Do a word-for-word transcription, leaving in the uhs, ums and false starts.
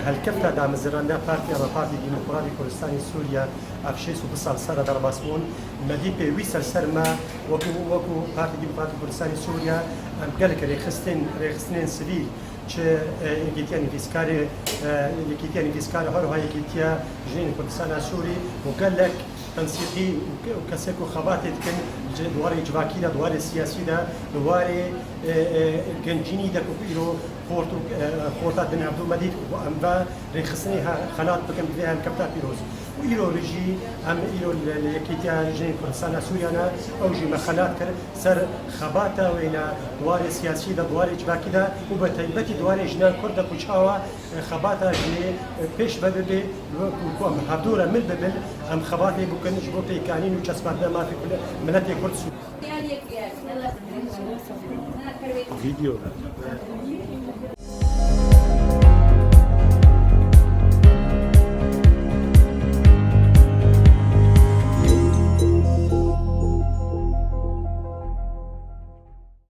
Helkefta damezirandina partiya me, Partî Demokratî Kurdistanê Sûriye, ev şêst û du sal ser e derbas bûn. Me dî pêwîst ser ser me wekû, wekû Partî Demokratî Kurdistanê Sûriye, em gelek rêxistin, rêxistinên sivîl, çi, e, Yekîtiya Nivîskarê, e, Yekîtiya Nivîskarê, her wiha Yekîtiya Jinên Kurdistana Sûrî û gelek tensîqî û ke-, û kesê ku xebatê dikin ji, di warê civakî de, di warê siyasî de, di warê, e, e, gencînî de ku îro xort û, e, xorta din hevdû me dît û em ve rêxistinê he-, xelat bikin bi vê helkefta pîroz. Û îro jî em îro li, li Yekîtiya Jinên Kurdistana Sûriye ne, ew jî me xelat kir ser xebata wê ne di warê siyasî de, di warê civakî de û bi taybetî di warê jinan Kurd de ku çawa, e, xebata jinê, e, pêş ve bibe, ku, ku em hevdû re mil bibin, em xebatê bikin ji bo pêkanîn û çespandina mafê kul-, miletê Kurd Sûriye. Video.